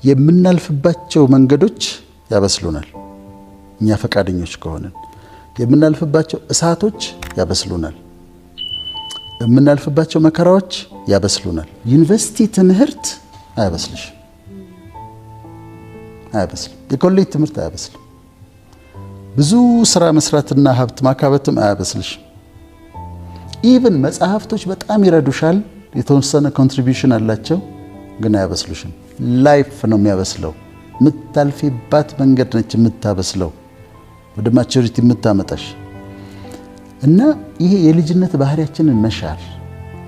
የምናልፍባቸው መንገዶች ያበስሉናል። እኛ ፈቃደኞች ከሆንን የምናልፍባቸው እሳቶች ያበስሉናል። የምናልፍባቸው መከራዎች ያበስሉናል። ዩኒቨርሲቲ ትምህርት አያበስልሽም፣ አያበስልም። የኮሌጅ ትምህርት አያበስልም። ብዙ ስራ መስራትና ሀብት ማካበትም አያበስልሽም። Even መጽሐፍቶች በጣም ይረዱሻል፣ የተወሰነ contribution አላቸው፣ ግን አያበስሉሽም። Life ነው የሚያበስለው። የምታልፊባት መንገድ ነች የምታበስለው፣ ወደ maturity የምታመጣሽ። እና ይሄ የልጅነት ባህሪያችንን መሻር፣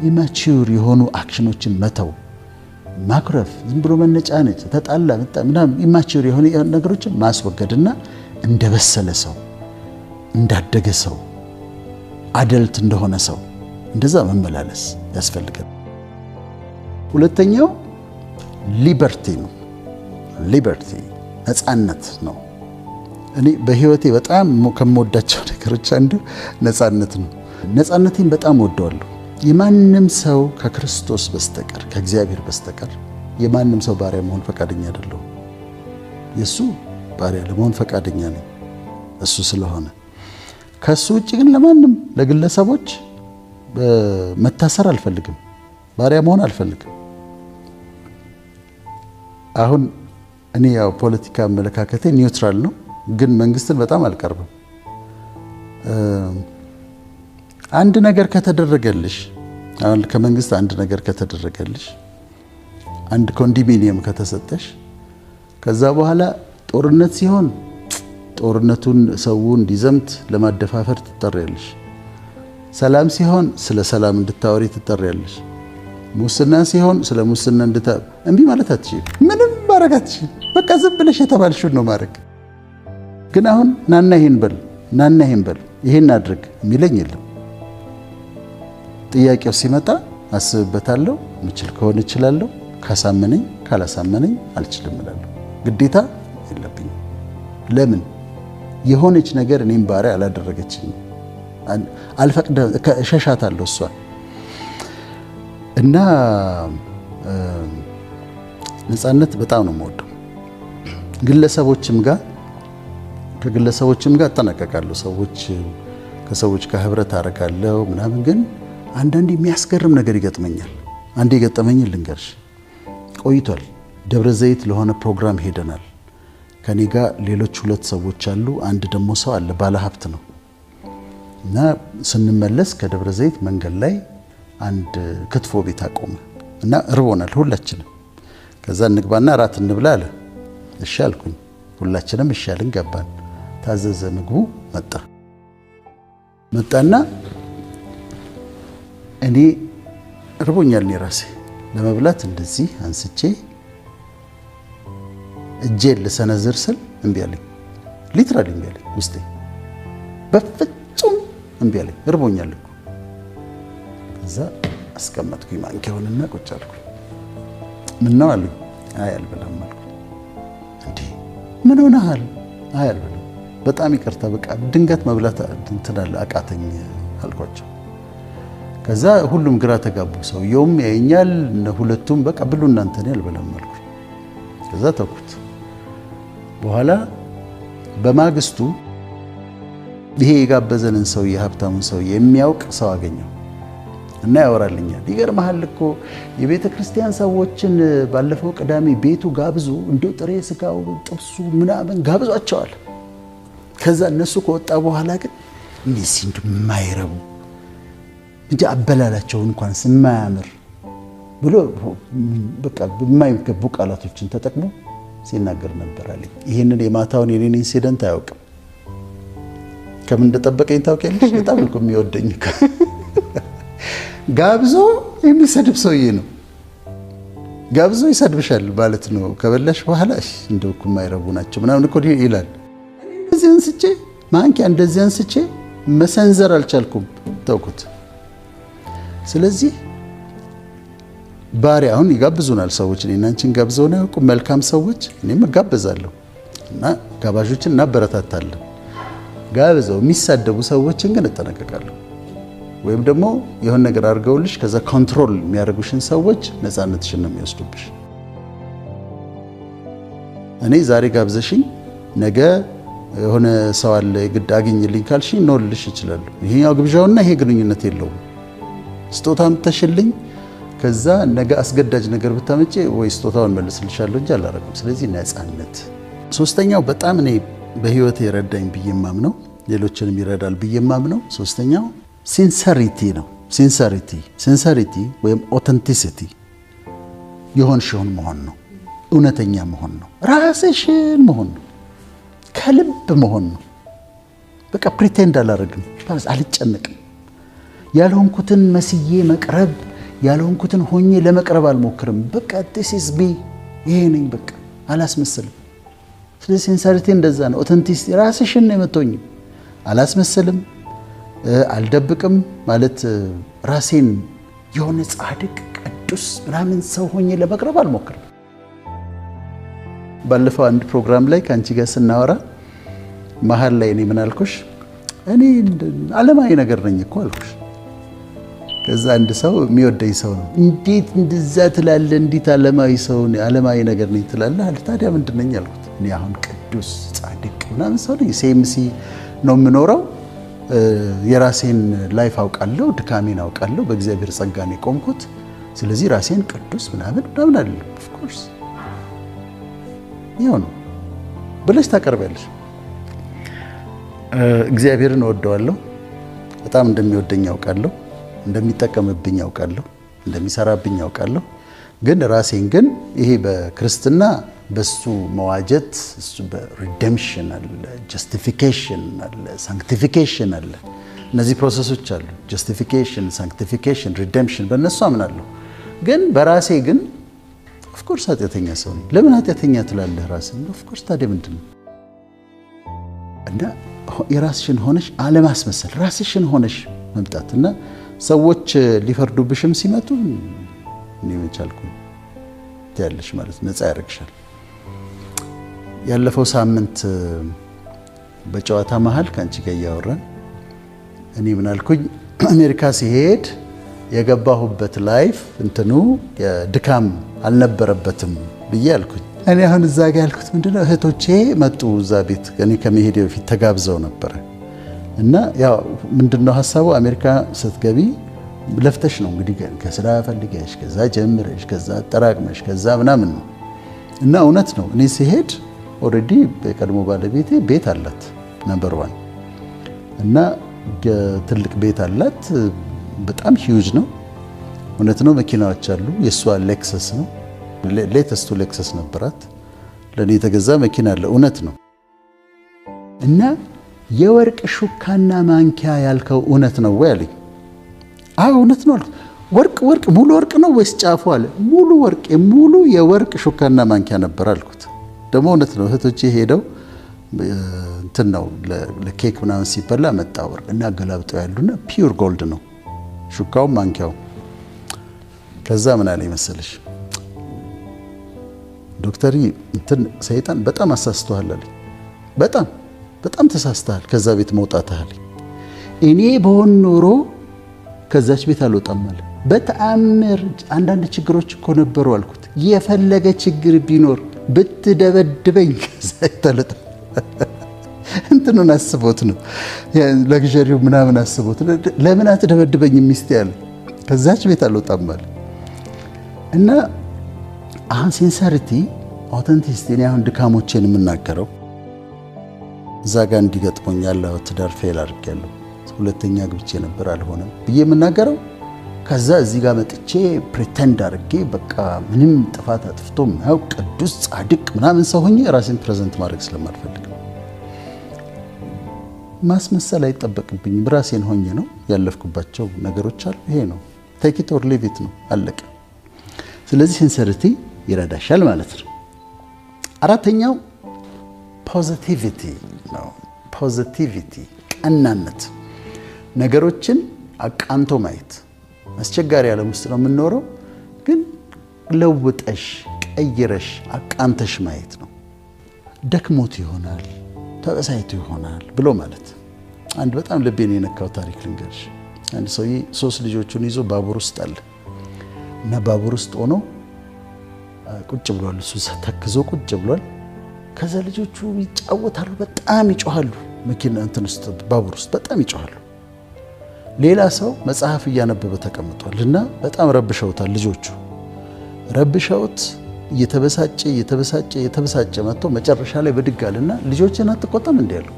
immature የሆኑ action ኖችን መተው፣ ማኩረፍ፣ ዝም ብሎ መነጫነጭ፣ ተጣላ ምናምን immature የሆኑ ነገሮችን ማስወገድና እንደበሰለ ሰው፣ እንዳደገ ሰው፣ adult እንደሆነ ሰው እንደዛ መመላለስ ያስፈልጋል። ሁለተኛው liberty ነው። Liberty ነፃነት ነው። እኔ በህይወቴ በጣም ከምወዳቸው ነገሮች አንዱ ነፃነት ነው። ነፃነቴን በጣም እወደዋለሁ። የማንም ሰው ከክርስቶስ በስተቀር፣ ከእግዚአብሔር በስተቀር የማንም ሰው ባሪያ መሆን ፈቃደኛ አይደለሁም። የእሱ ባሪያ ለመሆን ፈቃደኛ ነኝ እሱ ስለሆነ። ከእሱ ውጭ ግን ለማንም ለግለሰቦች መታሰር አልፈልግም። ባሪያ መሆን አልፈልግም። አሁን እኔ ያው ፖለቲካ አመለካከቴ neutral ነው፣ ግን መንግስትን በጣም አልቀርብም። አንድ ነገር ከተደረገልሽ፣ አሁን ከመንግስት አንድ ነገር ከተደረገልሽ፣ አንድ ኮንዶሚኒየም ከተሰጠሽ፣ ከዛ በኋላ ጦርነት ሲሆን ጦርነቱን ሰው እንዲዘምት ለማደፋፈር ትጠሪያለሽ። ሰላም ሲሆን ስለ ሰላም እንድታወሪ ትጠሪያለሽ። ሙስና ሲሆን ስለ ሙስና እምቢ ማለት አትችይም። ምንም ማድረግ አትችይም። በቃ ዝም ብለሽ የተባልሽውን ነው ማድረግ። ግን አሁን ናና ይሄን በል፣ ናና ይሄን በል፣ ይሄን አድርግ የሚለኝ የለም። ጥያቄው ሲመጣ አስብበታለሁ። ምችል ከሆነ እችላለሁ። ካሳመነኝ፣ ካላሳመነኝ አልችልም እላለሁ። ግዴታ የለብኝም። ለምን? የሆነች ነገር እኔም ባሪያ አላደረገችኝም። አልፈቅደ እሸሻታለሁ እሷን። እና ነፃነት በጣም ነው የምወደው። ግለሰቦችም ጋር ከግለሰቦችም ጋር እጠነቀቃለሁ። ሰዎች ከሰዎች ጋር ህብረት አደርጋለሁ ምናምን፣ ግን አንዳንዴ የሚያስገርም ነገር ይገጥመኛል። አንዴ የገጠመኝን ልንገርሽ። ቆይቷል። ደብረ ዘይት ለሆነ ፕሮግራም ሄደናል። ከኔ ጋር ሌሎች ሁለት ሰዎች አሉ። አንድ ደግሞ ሰው አለ፣ ባለሀብት ነው። እና ስንመለስ ከደብረ ዘይት መንገድ ላይ አንድ ክትፎ ቤት አቆመ እና እርቦናል ሁላችንም። ከዛ እንግባና እራት እንብላ አለ። እሺ አልኩኝ። ሁላችንም እሺ አልን፣ ገባን። ታዘዘ፣ ምግቡ መጣ። መጣና እኔ እርቦኛል፣ እኔ ራሴ ለመብላት እንደዚህ አንስቼ እጄን ልሰነዝር ስል እምቢ አለኝ። Literally እምቢ አለኝ። ውስጤ በፍጹም እምቢ አለኝ። እርቦኛል እኮ። ከዛ አስቀመጥኩኝ ማንኪያውንና ቁጭ አልኩኝ። ምን ነው አሉኝ። አይ አልበላም አልኩኝ። እንዴ ምን ሆነሃል? አይ አልበላም፣ በጣም ይቅርታ፣ በቃ ድንገት መብላት እንትን አለ አቃተኝ አልኳቸው። ከዛ ሁሉም ግራ ተጋቡ። ሰውየውም ያየኛል፣ ሁለቱም በቃ ብሉ እናንተ፣ እኔ አልበላም አልኩኝ። ከዛ ተውኩት። በኋላ በማግስቱ ይሄ የጋበዘንን ሰውዬ፣ ሀብታሙን ሰውዬ የሚያውቅ ሰው አገኘው እና ያወራልኛል። ይገርምሃል እኮ የቤተ ክርስቲያን ሰዎችን ባለፈው ቅዳሜ ቤቱ ጋብዞ እንደው ጥሬ ስጋው ጥብሱ ምናምን ጋብዟቸዋል። ከዛ እነሱ ከወጣ በኋላ ግን እነዚህ እንደው የማይረቡ እንጂ አበላላቸው እንኳን የማያምር ብሎ በቃ የማይገቡ ቃላቶችን ተጠቅሞ ሲናገር ነበር አለኝ። ይህንን የማታውን የኔን incident አያውቅም። ከምን እንደጠበቀኝ ታውቂያለሽ? በጣም እኮ የሚወደኝ ጋብዞ የሚሰድብ ሰውዬ ነው። ጋብዞ ይሰድብሻል ማለት ነው። ከበላሽ በኋላ እንደው እኮ የማይረቡ ናቸው ምናምን እኮ ይላል። እንደዚህ አንስቼ ማንኪያ እንደዚህ አንስቼ መሰንዘር አልቻልኩም፣ ተውኩት። ስለዚህ ባሪያ አሁን ይጋብዙናል ሰዎች፣ እኔና አንቺን ጋብዘውን አያውቁም። መልካም ሰዎች፣ እኔም እጋብዛለሁ እና ጋባዦችን እናበረታታለን። ጋብዘው የሚሳደቡ ሰዎችን ግን እጠነቀቃለሁ። ወይም ደግሞ የሆነ ነገር አድርገውልሽ ከዛ control የሚያደርጉሽን ሰዎች ነፃነትሽን ነው የሚወስዱብሽ። እኔ ዛሬ ጋብዘሽኝ ነገ የሆነ ሰው አለ የግድ አግኝልኝ ካልሽኝ no ልልሽ እችላለሁ። ይሄኛው ግብዣውና ይሄ ግንኙነት የለውም። ስጦታ አምጥተሽልኝ ከዛ ነገ አስገዳጅ ነገር ብታመጪ ወይ ስጦታውን መልስልሻለሁ እንጂ አላረግም። ስለዚህ ነፃነት። ሶስተኛው በጣም እኔ በህይወት የረዳኝ ብዬ የማምነው፣ ሌሎችንም ይረዳል ብዬ የማምነው ሶስተኛው sincerity ነው። Sincerity ወይም authenticity የሆንሽውን መሆን ነው። እውነተኛ መሆን ነው። ራስሽን መሆን ነው። ከልብ መሆን ነው። በቃ pretend አላረግም፣ አልጨነቅም። ያልሆንኩትን መስዬ መቅረብ፣ ያልሆንኩትን ሆኜ ለመቅረብ አልሞክርም። በቃ this is me፣ ይሄ ነኝ። በቃ አላስመስልም። ስለዚህ sincerity እንደዛ ነው። Authenticity ራስሽን ነው የምትሆኚው። አላስመስልም፣ አልደብቅም። ማለት ራሴን የሆነ ጻድቅ ቅዱስ ምናምን ሰው ሆኜ ለመቅረብ አልሞክርም። ባለፈው አንድ ፕሮግራም ላይ ከአንቺ ጋር ስናወራ መሀል ላይ እኔ ምን አልኩሽ? እኔ ዓለማዊ ነገር ነኝ እኮ አልኩሽ። ከዛ አንድ ሰው፣ የሚወደኝ ሰው ነው፣ እንዴት እንደዛ ትላለህ? እንዴት ዓለማዊ ሰው ዓለማዊ ነገር ነኝ ትላለህ አለ። ታዲያ ምንድን ነኝ አልኩት። እኔ አሁን ቅዱስ ጻድቅ ምናምን ሰው ነኝ። ሲኤምሲ ነው የምኖረው። የራሴን life አውቃለሁ፣ ድካሜን አውቃለሁ። በእግዚአብሔር ጸጋ ነው የቆምኩት። ስለዚህ ራሴን ቅዱስ ምናምን ምናምን አይደለም። Of course ይኸው ነው ብለሽ ታቀርቢያለሽ። እግዚአብሔርን እወደዋለሁ። በጣም እንደሚወደኝ አውቃለሁ። እንደሚጠቀምብኝ አውቃለሁ። እንደሚሰራብኝ አውቃለሁ። ግን ራሴን ግን ይሄ በክርስትና በሱ መዋጀት፣ እሱ በ redemption አለ፣ justification አለ፣ sanctification አለ። እነዚህ process ኦች አሉ። Justification፣ sanctification፣ redemption በእነሱ አምናለሁ። ግን በራሴ ግን of course ኃጢአተኛ ሰው ነኝ። ለምን ኃጢአተኛ ትላለህ ራስህን? Of course፣ ታዲያ ምንድን ነው? እና የራስሽን ሆነሽ አለማስመሰል፣ ራስሽን ሆነሽ መምጣት እና ሰዎች ሊፈርዱብሽም ሲመጡ እኔ መቻልኩኝ ትያለሽ ማለት ነፃ ያደርግሻል። ያለፈው ሳምንት በጨዋታ መሀል ከአንቺ ጋር እያወራን እኔ ምን አልኩኝ? አሜሪካ ሲሄድ የገባሁበት life እንትኑ ድካም አልነበረበትም ብዬ አልኩኝ። እኔ አሁን እዛ ጋ ያልኩት ምንድነው፣ እህቶቼ መጡ እዛ ቤት፣ እኔ ከመሄዴ በፊት ተጋብዘው ነበረ። እና ያው ምንድነው ሀሳቡ፣ አሜሪካ ስትገቢ ለፍተሽ ነው እንግዲህ፣ ከስራ ፈልገሽ፣ ከዛ ጀምረሽ፣ ከዛ አጠራቅመሽ፣ ከዛ ምናምን ነው። እና እውነት ነው፣ እኔ ስሄድ already የቀድሞ ባለቤቴ ቤት አላት፣ number one፣ እና ትልቅ ቤት አላት። በጣም huge ነው። እውነት ነው። መኪናዎች አሉ። የእሷ Lexus ነው፣ latest ኡ Lexus ነበራት። ለእኔ የተገዛ መኪና አለ። እውነት ነው። እና የወርቅ ሹካና ማንኪያ ያልከው እውነት ነው ወይ አለኝ። አዎ እውነት ነው አልኩት። ወርቅ ሙሉ ወርቅ ነው ወይስ ጫፉ አለ። ሙሉ ወርቅ፣ ሙሉ የወርቅ ሹካና ማንኪያ ነበር አልኩት። ደግሞ እውነት ነው። እህቶቼ ሄደው እንትን ነው፣ ለኬክ ምናምን ሲበላ መጣ ወርቅ እና ገላብጠው ያሉና pure gold ነው ሹካውም ማንኪያው። ከዛ ምን አለኝ መሰለሽ፣ ዶክተር እንትን ሰይጣን በጣም አሳስተዋል አለኝ። በጣም በጣም ተሳስተሃል፣ ከዛ ቤት መውጣትህ አለኝ። እኔ ብሆን ኖሮ ከዛች ቤት አልወጣም አለ። በተአምር አንዳንድ ችግሮች እኮ ነበሩ አልኩት። የፈለገ ችግር ቢኖር ብትደበድበኝ ከዛ ቤት አልወጣም። እንትኑን አስቦት ነው፣ luxury ው ምናምን አስቦት፣ ለምን አትደበድበኝ ሚስቴ አለ። ከዛች ቤት አልወጣም አለ። እና አሁን sincerity፣ authenticity፣ እኔ አሁን ድካሞቼን የምናገረው እዛ ጋር እንዲገጥሞኛል፣ ትዳር fail አድርጌያለሁ፣ ሁለተኛ ግብቼ ነበር አልሆነም ብዬ የምናገረው፣ ከዛ እዚህ ጋር መጥቼ pretend አድርጌ በቃ ምንም ጥፋት አጥፍቶ የማያውቅ ቅዱስ ጻድቅ ምናምን ሰው ሆኜ ራሴን present ማድረግ ስለማልፈልግ ነው። ማስመሰል አይጠበቅብኝም። ራሴን ሆኜ ነው፣ ያለፍኩባቸው ነገሮች አሉ። ይሄ ነው፣ take it or leave it ነው፣ አለቀ። ስለዚህ sincerity ይረዳሻል ማለት ነው። አራተኛው positivity ነው። Positivity፣ ቀናነት፣ ነገሮችን አቃንቶ ማየት። አስቸጋሪ ዓለም ውስጥ ነው የምንኖረው፣ ግን ለውጠሽ ቀይረሽ አቃንተሽ ማየት ነው። ደክሞት ይሆናል፣ ተበሳይቶ ይሆናል ብሎ ማለት። አንድ በጣም ልቤን የነካው ታሪክ ልንገርሽ። አንድ ሰውዬ ሶስት ልጆቹን ይዞ ባቡር ውስጥ አለ እና ባቡር ውስጥ ሆኖ ቁጭ ብሏል። እሱ ተክዞ ቁጭ ብሏል። ከዛ ልጆቹ ይጫወታሉ፣ በጣም ይጮሃሉ። መኪና እንትን ውስጥ ባቡር ውስጥ በጣም ይጮሃሉ። ሌላ ሰው መጽሐፍ እያነበበ ተቀምጧል እና በጣም ረብሸውታል። ልጆቹ ረብሸውት እየተበሳጨ እየተበሳጨ እየተበሳጨ መጥቶ መጨረሻ ላይ ብድግ አለና ልጆችን አትቆጣም እንዴ አለው።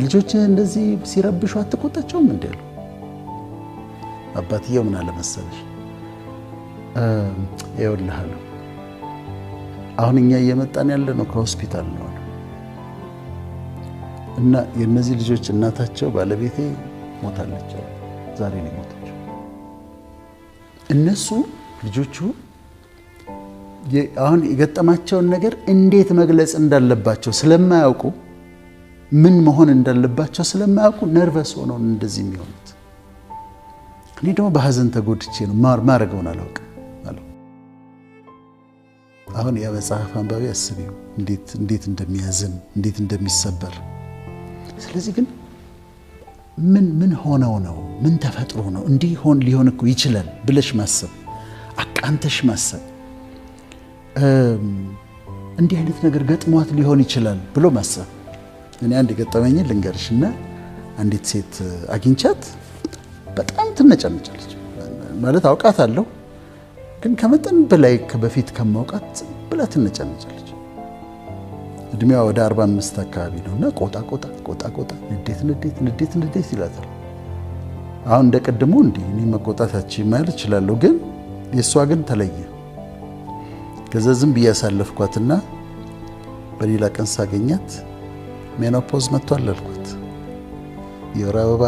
ልጆች እንደዚህ ሲረብሹ አትቆጣቸውም እንዴ አለው። አባትየው ምን አለ መሰለሽ፣ ይኸውልህ አለው፣ አሁን እኛ እየመጣን ያለ ነው ከሆስፒታል ነው አለ እና የእነዚህ ልጆች እናታቸው ባለቤቴ ሞታለች አለ። ዛሬ ነው የሞተችው። እነሱ ልጆቹ አሁን የገጠማቸውን ነገር እንዴት መግለጽ እንዳለባቸው ስለማያውቁ፣ ምን መሆን እንዳለባቸው ስለማያውቁ nervous ሆነው እንደዚህ የሚሆኑት። እኔ ደግሞ በሀዘን ተጎድቼ ነው ማረገውን አላውቅም አለው። አሁን ያ መጽሐፍ አንባቢ አስቢው እንዴት እንደሚያዝን፣ እንዴት እንደሚሰበር። ስለዚህ ግን ምን ሆነው ነው፣ ምን ተፈጥሮ ነው እንዲህ ሊሆን እኮ ይችላል ብለሽ ማሰብ፣ አቃንተሽ ማሰብ፣ እንዲህ አይነት ነገር ገጥሟት ሊሆን ይችላል ብሎ ማሰብ። እኔ አንድ የገጠመኝን ልንገርሽና አንዲት ሴት አግኝቻት በጣም ትነጫነጫለች። ማለት አውቃታለሁ፣ ግን ከመጠን በላይ በፊት ከማውቃት ብላ ትነጫነጫለች። እድሜዋ ወደ 45 አካባቢ ነውና ቆጣ ቆጣ ቆጣ ቆጣ፣ ንዴት ንዴት ንዴት ንዴት ይላታል። አሁን እንደ ቅድሙ እንዲህ እኔ መቆጣታችን ማለት እችላለሁ፣ ግን የእሷ ግን ተለየ። ከዛ ዝም ብዬ ያሳለፍኳትና በሌላ ቀን ሳገኛት menopause መጥቷል አልኳት። የወር አበባ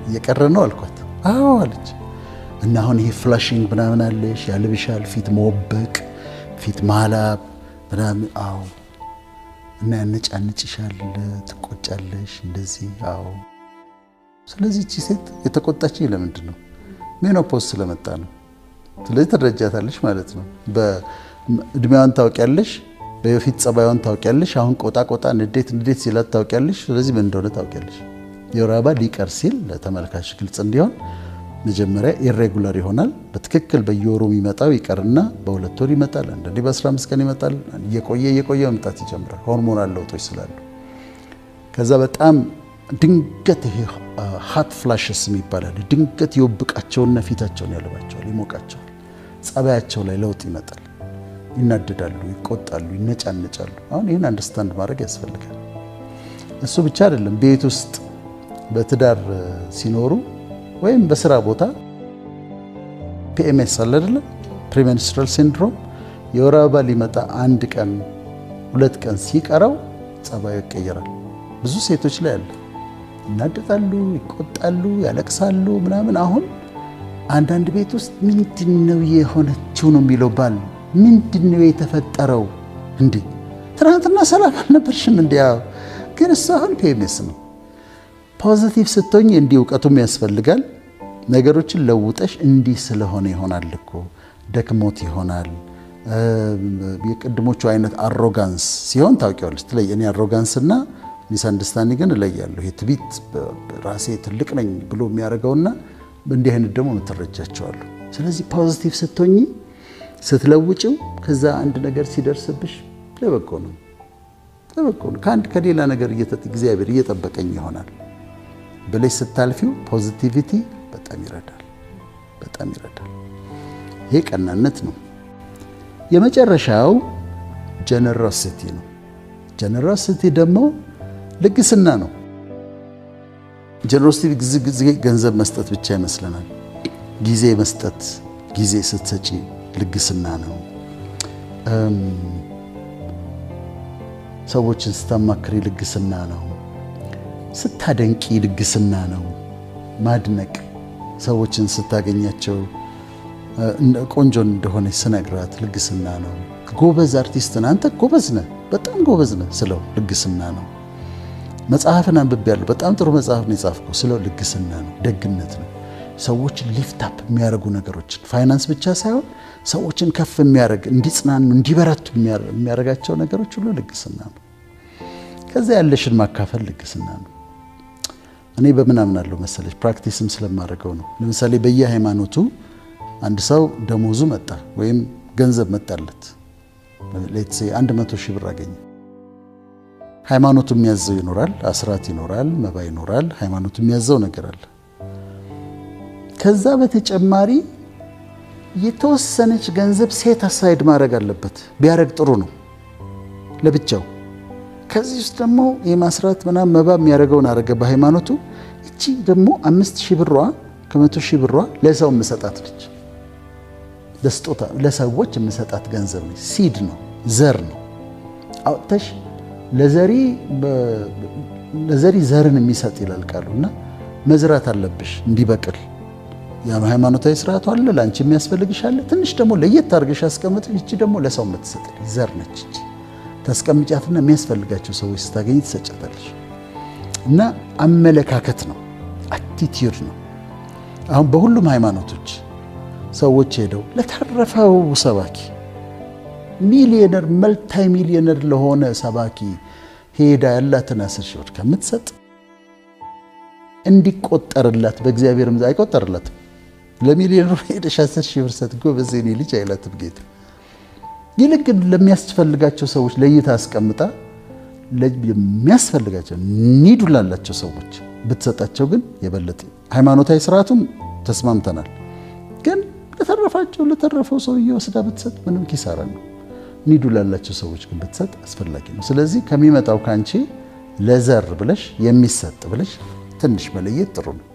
እየቀረ ነው አልኳት። አዎ አለች። እና አሁን ይሄ flushing ምናምን አለሽ፣ ያልብሻል፣ ፊት መወበቅ፣ ፊት ማላብ ምናምን። አዎ። እና ያነጫንጭሻል፣ ትቆጫለሽ እንደዚህ። አዎ። ስለዚህ እቺ ሴት የተቆጣችኝ ለምንድን ነው? Menopause ስለመጣ ነው። ስለዚህ ትረጃታለሽ ማለት ነው። በእድሜዋን ታውቂያለሽ፣ በፊት ጸባይዋን ታውቂያለሽ። አሁን ቆጣ ቆጣ ንዴት ንዴት ሲላት ታውቂያለሽ። ስለዚህ ምን እንደሆነ ታውቂያለሽ። የወር አበባ ሊቀር ሲል ለተመልካች ግልጽ እንዲሆን መጀመሪያ irregular ይሆናል። በትክክል በየወሩ የሚመጣው ይቀርና በ2 ወር ይመጣል፣ አንዳንዴ በ15 ቀን ይመጣል። እየቆየ እየቆየ መምጣት ይጀምራል፣ hormonal ለውጦች ስላሉ። ከዛ በጣም ድንገት ይሄ hot flashes ይባላል። ድንገት ይወብቃቸውና ፊታቸውን ያልባቸዋል፣ ይሞቃቸዋል። ጸባያቸው ላይ ለውጥ ይመጣል። ይናደዳሉ፣ ይቆጣሉ፣ ይነጫነጫሉ። አሁን ይህን understand ማድረግ ያስፈልጋል። እሱ ብቻ አይደለም፣ ቤት ውስጥ በትዳር ሲኖሩ ወይም በስራ ቦታ PMS አለ አይደለም፣ premenstrual syndrome፣ የወር አበባ ሊመጣ 1 ቀን 2 ቀን ሲቀረው ጸባዩ ይቀየራል። ብዙ ሴቶች ላይ አለ። ይናደዳሉ፣ ይቆጣሉ፣ ያለቅሳሉ ምናምን። አሁን አንዳንድ ቤት ውስጥ ምንድነው የሆነችው ነው የሚለው ባል። ምንድነው የተፈጠረው እንዴ? ትናንትና ሰላም አልነበርሽም እንዴ? ግን እሱ አሁን PMS ነው። Positive ስትሆኝ እንዲህ እውቀቱም ያስፈልጋል። ነገሮችን ለውጠሽ እንዲህ ስለሆነ ይሆናል እኮ፣ ደክሞት ይሆናል። የቅድሞቹ አይነት arrogance ሲሆን ታውቂዋለሽ። ትለይ እኔ arrogance እና misunderstanding ን እለያለሁ። ይሄ ትዕቢት፣ ራሴ ትልቅ ነኝ ብሎ የሚያደርገውና እንዲህ አይነት ደግሞ የምትረጃቸው አሉ። ስለዚህ positive ስትሆኚ ስትለውጪው ከዛ አንድ ነገር ሲደርስብሽ ለበጎ ነው፣ ለበጎ ነው። ከአንድ ከሌላ ነገር እግዚአብሔር እየጠበቀኝ ይሆናል ብለሽ ስታልፊው positivity በጣም ይረዳል፣ በጣም ይረዳል። ይሄ ቀናነት ነው። የመጨረሻው generosity ነው። Generosity ደግሞ ልግስና ነው። Generosity ጊዜ ገንዘብ መስጠት ብቻ ይመስለናል። ጊዜ መስጠት፣ ጊዜ ስትሰጪ ልግስና ነው። ሰዎችን ስታማክሪ ልግስና ነው። ስታደንቂ ልግስና ነው። ማድነቅ፣ ሰዎችን ስታገኛቸው ቆንጆ እንደሆነች ስነግራት ልግስና ነው። ጎበዝ አርቲስት ነህ አንተ፣ ጎበዝ ነህ፣ በጣም ጎበዝ ነህ ስለው ልግስና ነው። መጽሐፍን አንብቤያለሁ፣ በጣም ጥሩ መጽሐፍ ነው የጻፍከው ስለው ልግስና ነው፣ ደግነት ነው። ሰዎችን lift up የሚያደርጉ ነገሮችን፣ ፋይናንስ ብቻ ሳይሆን ሰዎችን ከፍ የሚያደርግ፣ እንዲጽናኑ፣ እንዲበረቱ የሚያደርጋቸው ነገሮች ሁሉ ልግስና ነው። ከዛ ያለሽን ማካፈል ልግስና ነው። እኔ በምን አምናለሁ መሰለሽ፣ practice ም ስለማደርገው ነው። ለምሳሌ በየሃይማኖቱ አንድ ሰው ደሞዙ መጣ ወይም ገንዘብ መጣለት Let's say 100,000 ብር አገኘ። ሃይማኖቱ የሚያዘው ይኖራል፣ አስራት ይኖራል፣ መባ ይኖራል። ሃይማኖቱ የሚያዘው ነገር አለ። ከዛ በተጨማሪ የተወሰነች ገንዘብ set aside ማድረግ አለበት። ቢያደርግ ጥሩ ነው ለብቻው። ከዚህ ውስጥ ደግሞ የማስራት ምናምን መባ የሚያደርገውን አደረገ በሃይማኖቱ። እቺ ደግሞ 5,000 ብሯ ከ100,000 ብሯ ለሰው የምሰጣት ነች። ለስጦታ ለሰዎች የምሰጣት ገንዘብ ነች። Seed ነው፣ ዘር ነው። አውጥተሽ ለዘሪ ዘርን የሚሰጥ ይላል ቃሉ፣ እና መዝራት አለብሽ እንዲበቅል። ያ ሃይማኖታዊ ስርዓቱ አለ፣ ለአንቺ የሚያስፈልግሽ አለ። ትንሽ ደግሞ ለየት አድርገሽ አስቀምጠሽ፣ እቺ ደግሞ ለሰው የምትሰጥ ዘር ነች። እቺ ታስቀምጫትና የሚያስፈልጋቸው ሰዎች ስታገኝ ትሰጫታለሽ። እና አመለካከት ነው፣ attitude ነው። አሁን በሁሉም ሃይማኖቶች ሰዎች ሄደው ለተረፈው ሰባኪ፣ ሚሊዮነር multi millionaire ለሆነ ሰባኪ ሄዳ ያላትን 10,000 ብር ከምትሰጥ እንዲቆጠርላት፣ በእግዚአብሔርም አይቆጠርላትም። ለሚሊዮነሩ ሄደሽ 10,000 ብር ሰጥ፣ ጎበዝ የኔ ልጅ አይላትም ጌታ። ይልቅ ግን ለሚያስፈልጋቸው ሰዎች ለይታ አስቀምጣ የሚያስፈልጋቸው need ኡ ላላቸው ሰዎች ብትሰጣቸው ግን የበለጠ ሃይማኖታዊ ስርዓቱን ተስማምተናል። ግን ለተረፋቸው ለተረፈው ሰውዬ ወስዳ ብትሰጥ ምንም ኪሳራ ነው። Need ኡ ላላቸው ሰዎች ግን ብትሰጥ አስፈላጊ ነው። ስለዚህ ከሚመጣው ካንቺ ለዘር ብለሽ የሚሰጥ ብለሽ ትንሽ መለየት ጥሩ ነው።